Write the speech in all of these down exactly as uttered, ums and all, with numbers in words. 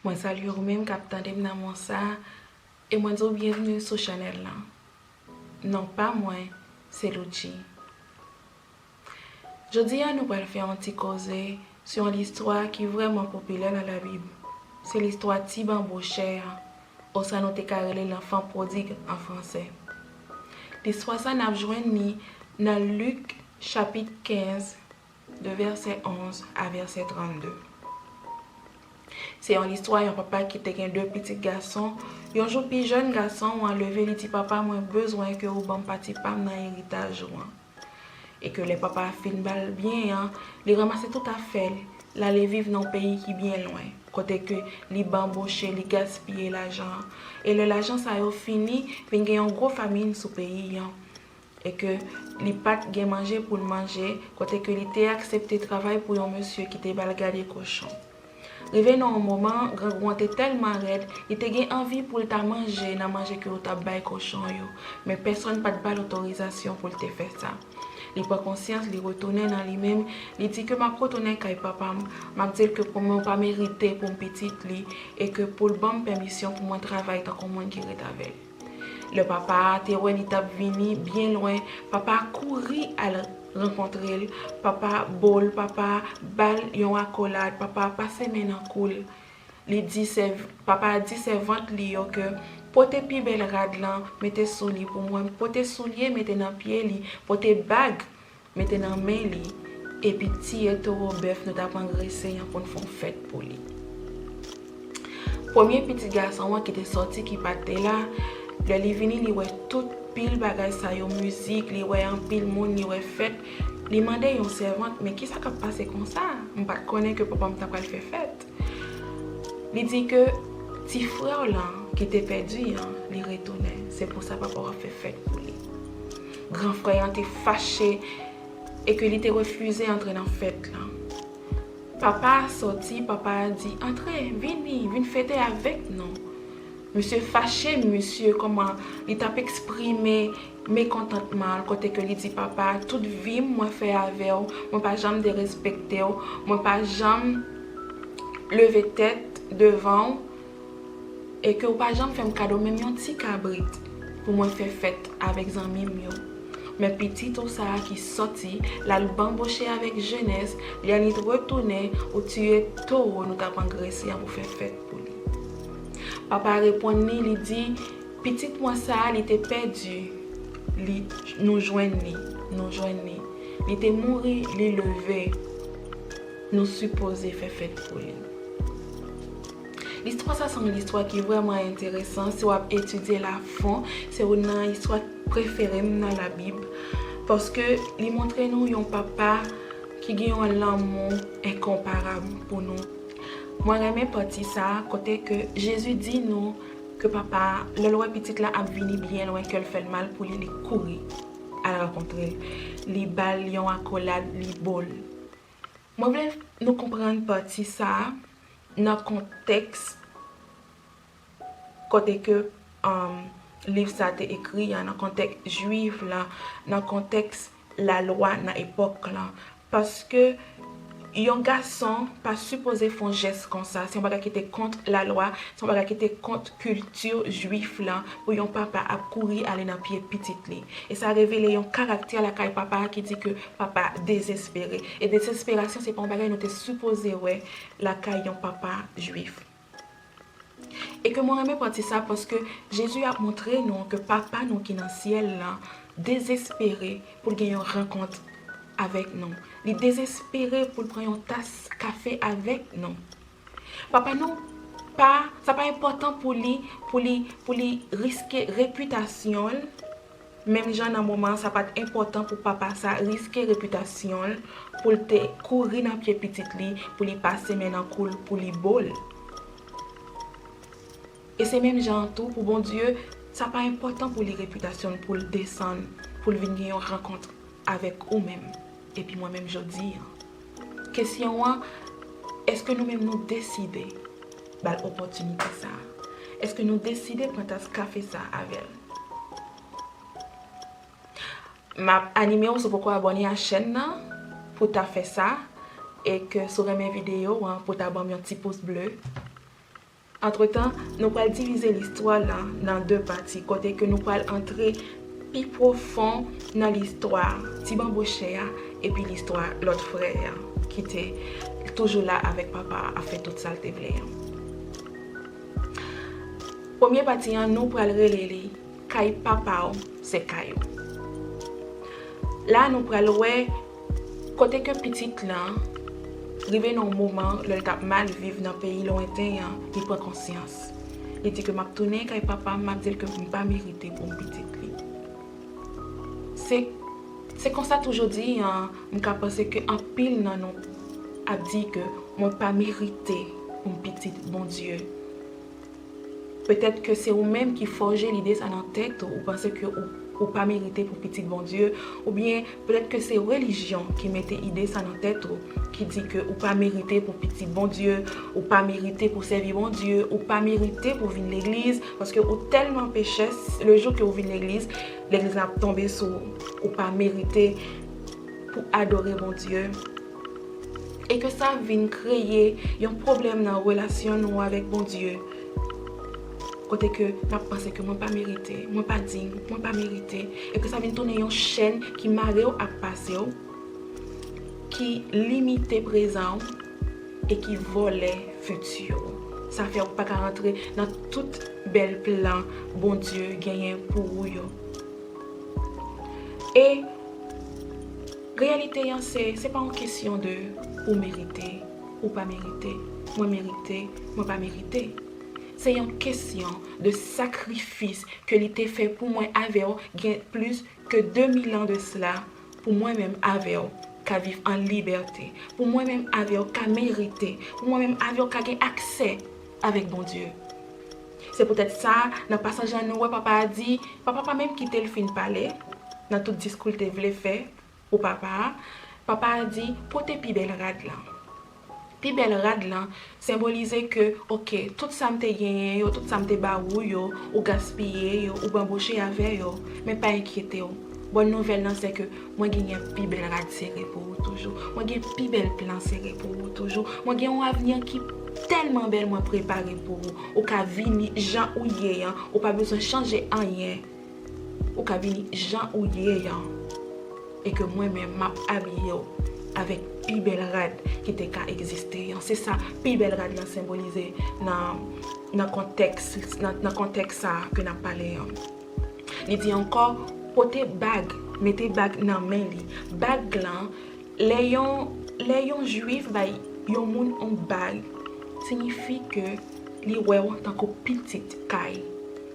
Mwen salye ou menm k ap tande m nan moman sa a, e mwen di w byenvni sou chanèl lan. Non pa mwen, se Loudjy. Jodi a, nou pral fè yon ti koze sou yon listwa ki vrèman popilè nan Labib. Se listwa ti banbochè a, oswa nou te ka rele l'enfant prodigue an fransè. Listwa sa, n ap jwenn li nan Lik, chapit kenz, de vèsè onz a vèsè trannde. Se yon listwa yon papa ki te gen de pitit gason. Yon jou, pi jèn gason an leve, li di, "Papa, mwen bezwen ke ou ban m pati pa m nan eritaj ou an." E ke lè papa a fin ba l byen an, li ranmase tout afè l, l ale viv nan yon peyi ki byen lwen, kote ke li banboche, li gaspiye lajan an. E lè lajan sa yo fini, vin gen yon gwo famin sou peyi an. E ke li pa t gen manje pou l manje, kote ke li te aksepte travay pou yon mesye ki te ba l gade kochon. Rive nan yon moman, grangou an te tèlman rèd, li te gen anvi pou l ta manje nan manje ke yo t ap bay kochon yo, men pèsonn pa t ba l otorizasyon pou l te fè sa. Li pran konsyans, li retounen nan li menm, li di ke, "M ap retounen kay papa m, m ap di l ke pou mwen, ou pa merite pou m pitit li, e ke pou l ban m pèmisyon pou mwen travay tankou moun ki ret avè l." Lè papa a te wè li t ap vini byen lwen, papa a kouri al rankontre l, papa bo l, papa ba l yon akolad, papa pase men nan kou l. Li di sèv-, papa a di sèvant li yo ke, "Pote pi bèl rad lan, mete sou li pou mwen, pote soulye, mete nan pye li, pote bag, mete nan men li, epi tiye towo bèf nou t ap angrese an pou n fè yon fèt pou li." Premye pitit gason an ki te sòti, ki pa t te la, lè li vini, li wè tout pil bagay sa yo, mizik, li wè anpil moun, li wè fèt. Li mande yon sèvant, "Men kisa k ap pase konsa? M pa t konnen ke papa m ta pral fè fèt." Li di ke ti frè w lan ki te pèdi an, li retounen. Se pou sa papa w ap fè fèt pou li. Gran frè an te fache e ke li te refize antre nan fèt lan. Papa a sòti, papa a di, "Antre, vini, vin fete avèk nou." Misye fache, misye kòman li t ap eksprime mekontantman l, kote ke li di, "Papa, tout vi m, mwen fè avè w, mwen pa janm derespekte w, mwen pa janm leve tèt devan w, e ke w pa janm fè m kado menm yon ti kabrit pou mwen fè fèt avèk zanmi m yo. Men pitit ou sa a ki sòti, l al banboche avèk jenès, li annik retounen, ou tiye towo nou t ap angrese an pou fè fèt pou li." Papa a reponn li, li di, "Pitit mwen sa a, li te pèdi, li, nou jwenn li, nou jwenn li. Li te mouri, li leve. Nou sipoze fè fèt pou li." Listwa sa se yon listwa ki vrèman enteresan. Si w ap etidye l afon, se youn nan istwa prefere m nan Labib, paske li montre nou yon papa ki gen yon lanmou enkonparab pou nou. Mwen renmen pati sa a, kote ke Jezi di nou ke papa a, lè l wè pitit la ap vini byen lwen, kè l fè l mal pou li, li kouri al rankontre l. Li ba l yon akolad, li bo l. Mwen vle nou konprann pati sa a nan kontèks kote ke, um, liv sa te ekri an, nan kontèks jwif la, nan kontèks lalwa nan epòk lan. Paske yon gason pa sipoze fè yon jès konsa. Se yon bagay ki te kont lalwa, se yon bagay ki te kont kilti jwif lan, pou yon papa ap kouri ale nan pye pitit li. E sa revele yon karaktè lakay papa a ki di ke papa dezespere. E dezesperasyon se pa yon bagay nou te sipoze wè lakay yon papa jwif. E ke mwen renmen pati sa, paske Jezi ap montre nou ke Papa nou ki nan syèl lan dezespere pou l gen yon rankont avèk nou. Li dezespere pou l pran yon tas kafe avèk nou. Papa nou pa, sa pa enpòtan pou li, pou li, pou li riske repitasyon l, menm jan nan moman an, sa pa t enpòtan pou papa sa riske repitasyon l, pou l te kouri nan pye pitit li, pou li pase men nan kou l, pou li bo l. E se menm jan an tou pou Bondye, sa pa enpòtan pou li repitasyon l, pou l desann, pou l vin gen yon rankont avèk ou menm, epi mwen menm jodi an. Kesyon an, èske nou menm nou deside ba l opòtinite sa a? Èske nou deside pran tas kafe sa a avè l? M ap anime w, si w poko abòne a chèn nan, pou w ta fè sa, e ke si w renmen videyo an, pou w ta ban m yon ti pous ble. Antretan, nou pral divize listwa la nan de pati, kote ke nou pral antre pi pwofon nan listwa ti banbochè a epi listwa lòt frè a ki te toujou la avèk papa a, ap fè tout sa l te vle a. Premye pati an, nou pral rele li Kay Papa w se kay ou. La, nou pral wè kote ke pitit lan rive nan yon moman, lè l t ap mal viv nan peyi lwenten an, li pran konsyans. Li di ke, "M ap tounen kay papa m, m ap di l ke m pa merite pou m pitit li." Se, se konsa tou jodi an, m ka panse ke anpil nan nou ap di ke, "Mwen pa merite pou m pitit Bondye." Petèt ke se ou menm ki fòje lide sa nan tèt ou, ou panse ke ou, ou pa merite pou pitit Bondye, oubyen petèt ke se relijyon ki mete ide sa nan tèt ou, ki di ke ou pa merite pou pitit Bondye, ou pa merite pou sèvi Bondye, ou pa merite pou vin legliz, paske ou tèlman pechè, le jou ke ou vin legliz, legliz la ap tonbe sou ou, ou pa merite pou adore Bondye. E ke sa vin kreye yon pwoblèm nan relasyon nou avèk Bondye. Kote ke n ap panse ke mwen pa merite, mwen pa diy, mwen pa merite. E ke sa vin tounen yon chèn ki mare w ak pase w, ki limite prezan w e ki vòlè fiti w. Sa fè w pa ka rantre nan tout bèl plan Bondye genyen pou ou yo. E reyalite an se, se pa yon kesyon de ou merite, ou pa merite, mwen merite, mwen pa merite. Se yon kesyon de sakrifis ke li te fè pou mwen avè w gen plis ke de mil an de sila, pou mwen menm avè w ka viv an libète, pou mwen menm avè w ka merite, pou mwen menm avè w ka gen aksè avèk Bondye. Se poutèt sa, nan pasaj la, nou wè papa a di, papa pa menm kite l fin pale, nan tout diskou l te vle fè pou papa a, papa a di, "Pote pi bèl rad lan." Pi bèl rad lan senbolize ke, oke, tout sa m te genyen yo, tout sa m te ba ou yo, ou gaspiye yo, ou banboche avè yo, men pa enkyete w. Bòn nouvèl lan se ke mwen genyen pi bèl rad sere pou ou toujou. Mwen gen pi bèl plan sere pou ou toujou. Mwen gen yon avni ki tèlman bèl mwen prepare pou ou. Ou ka vini jan ou ye an, ou pa bezwen chanje anyen. Ou ka vini jan ou ye an. E ke mwen menm, m ap abiye w avèk pi bèl rad ki te ka egziste an. Se sa pi bèl rad lan senbolize nan, nan kontèks, nan, nan kontèks sa a ke n ap pale an. Li di ankò, pote bag, mete bag nan men li. Bag lan, lè yon, lè yon jwif bay yon moun yon bag, siyifi ke li wè w tankou pitit kay.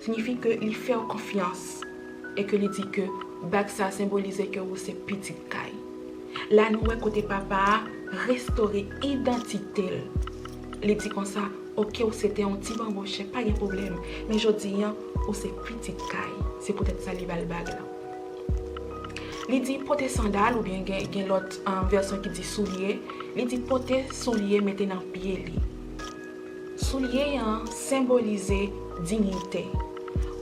Siyifi ke li fè w konfyans. E ke li di ke bag sa senbolize ke ou se pitit kay. La nou wè kote papa a restore idantite l. Li di konsa, oke, ou se te yon ti banbochè, pa gen pwoblèm. Men jodi an, ou se pitit kay. Se poutèt sa li ba l bag lan. Li di pote sandal, oubyen gen, gen lòt, ah, vèsyon ki di soulye. Li di pote soulye, mete nan pye li. Soulye an senbolize diyite.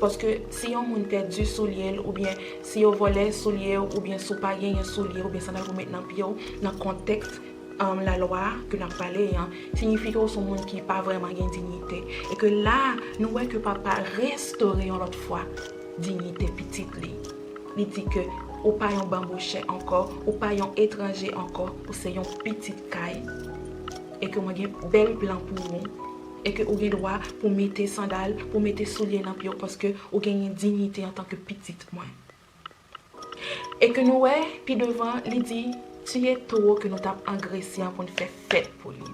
Paske si yon moun pèdi soulye l, oubyen si yo vòlè soulye w, oubyen si w pa genyen soulye oubyen sandal pou met nan pye w, nan kontèks, um, lalwa ke n ap pale an, siyifi ke w se yon moun ki pa vrèman gen diyite. E ke la, nou wè ke papa restore yon lòt fwa diyite pitit li. Li di ke ou pa yon banbochè ankò, ou pa yon etranje ankò, ou se yon pitit kay. E ke mwen gen bèl plan pou ou. E ke ou gen dwa pou mete sandal, pou mete soulye nan pye w, paske ou genyen diyite antanke pitit mwen. E ke nou wè, pi devan, li di, tiye towo ke nou t ap angrese an pou n fè fèt pou li.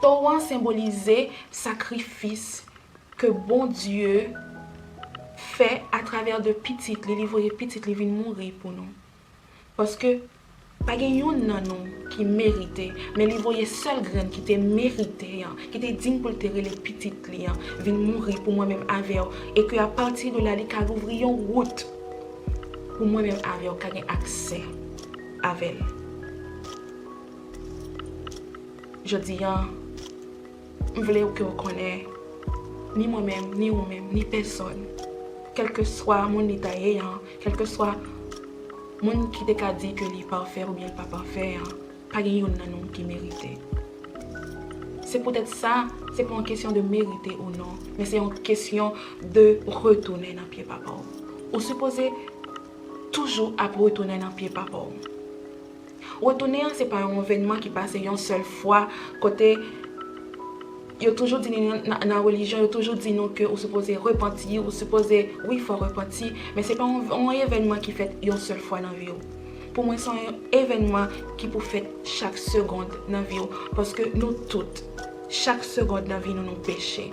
Towo an senbolize sakrifis ke Bondye fè atravè de pitit li, li voye pitit li vin mouri pou nou. Paske pa gen youn nan nou ki merite, men li voye sèl grenn ki te merite an, ki te diy pou l te rele pitit li an, vin mouri pou mwen menm avè w, e ke apati de la, li ka louvri yon wout pou mwen menm avè w ka gen aksè avè l. Jodi an, m vle ke w konnen, ni mwen menm, ni ou menm, ni pèsòn, kèlkeswa moun li ta ye an, kèlkeswa moun ki te ka di ke li pafè oubyen l pa pafè an, pa gen youn nan nou ki merite. Se poutèt sa, se pa yon kesyon de merite ou non, men se yon kesyon de retounen nan pye papa w. Ou sipoze toujou ap retounen nan pye papa w. Retounen an, se pa yon evènman ki pase yon sèl fwa, kote yo toujou di nou nan, nan, nan relijyon, yo toujou di nou ke ou sipoze repanti, ou sipoze, wi, fò repanti, men se pa yon, yon evènman ki fèt yon sèl fwa nan vi w. Pou mwen, se yon evènman ki pou fèt chak segond nan vi w, paske nou tout, chak segond nan vi nou, nou peche.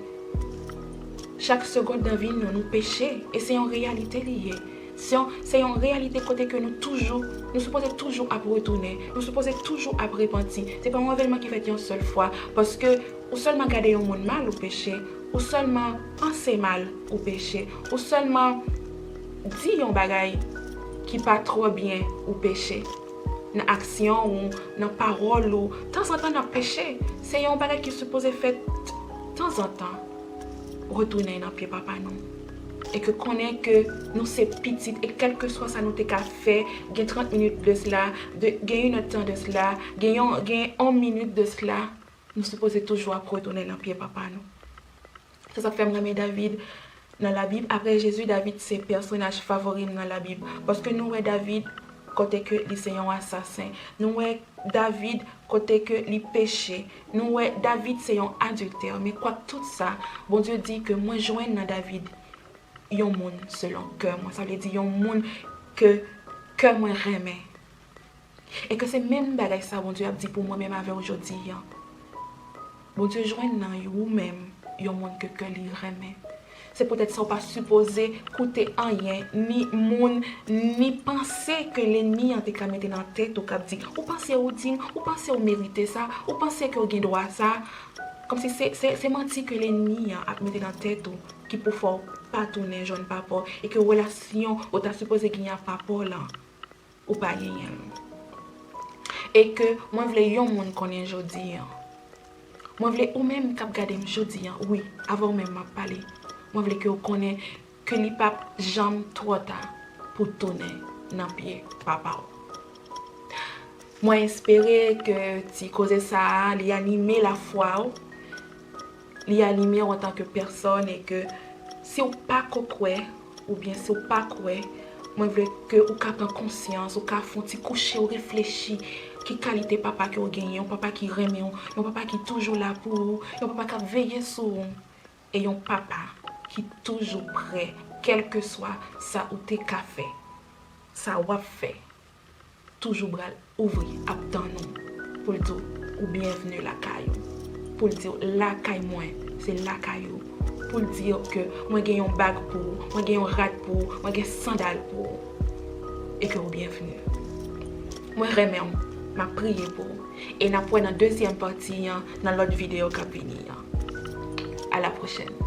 Chak segond nan vi nou, nou peche, e se yon reyalite li ye. Se yon, se yon reyalite kote ke nou toujou, nou sipoze toujou ap retounen, nou sipoze toujou ap repanti. Se pa yon evènman ki fèt yon sèl fwa, paske ou sèlman gade yon moun mal, ou peche, ou sèlman panse mal, ou peche, ou sèlman di yon bagay ki pa twò byen, ou peche. Nan aksyon ou, nan pawòl ou, tanzantan n ap peche. Se yon bagay ki sipoze fèt tanzantan. Retounen nan pye papa nou. E ke konnen ke nou se pitit, e kèlkeswa sa nou te ka fè, gen trant minit de sela, de, gen inèdtan de sela, gen yon, gen yon minit de sela, nou sipoze toujou ap retounen nan pye papa nou. Se sa k fè m renmen David nan Labib. Apre Jezi, David se pèsonaj favori m nan Labib. Paske nou wè David kote ke li se yon asasen. Nou wè David kote ke li peche. Nou wè David se yon adiltè. Men kwak tout sa, Bondye di ke mwen jwenn nan David yon moun selon kè mwen. Sa vle di yon moun ke kè mwen renmen. E ke se menm bagay sa Bondye ap di pou mwen menm avè w jodi a. Bondye jwenn nan ou menm yon moun ke kè li renmen. Se poutèt sa w pa sipoze koute anyen, ni moun, ni panse ke lènmi an te ka mete nan tèt ou k ap di, ou panse ou diy, ou panse ou merite sa, ou panse ke w gen dwa sa. Kòmsi se, se, se manti ke lènmi an ap mete nan tèt ou ki pou fè w pa tounen jwenn papa w e ke relasyon ou ta sipoze genyen ak papa w lan, ou pa genyen l. E ke mwen vle yon moun konnen jodi a. Mwen vle ou menm k ap gade m jodi a, wi, avè w menm m ap pale. Mwen vle ke w konnen ke li p ap janm twò ta pou tounen nan pye papa w. Mwen espere ke ti koze sa a, li anime lafwa w, li anime w antanke pèsòn e ke si w pa ko kwè, oubyen si w pa kwè, mwen vle ke ou ka pran konsyans, ou ka fè yon ti kouche, ou reflechi ki kalite papa ke w genyen, yon papa ki renmen w, yon papa ki toujou la pou ou, yon papa k ap veye sou ou, e yon papa ki toujou prè, kèlkeswa sa ou te ka fè, sa w ap fè. Toujou bra l ouvri ap tann ou pou l di w ou byenvni lakay ou, pou l di w lakay mwen se lakay ou, pou l di w ke mwen gen yon bag pou ou, mwen gen yon rad pou ou, mwen gen sandal pou ou, e ke ou byenvni. Mwen renmen w, m ap priye pou ou, e n ap wè nan dezyèm pati an nan lòt videyo k ap vini an. A la pwochèn.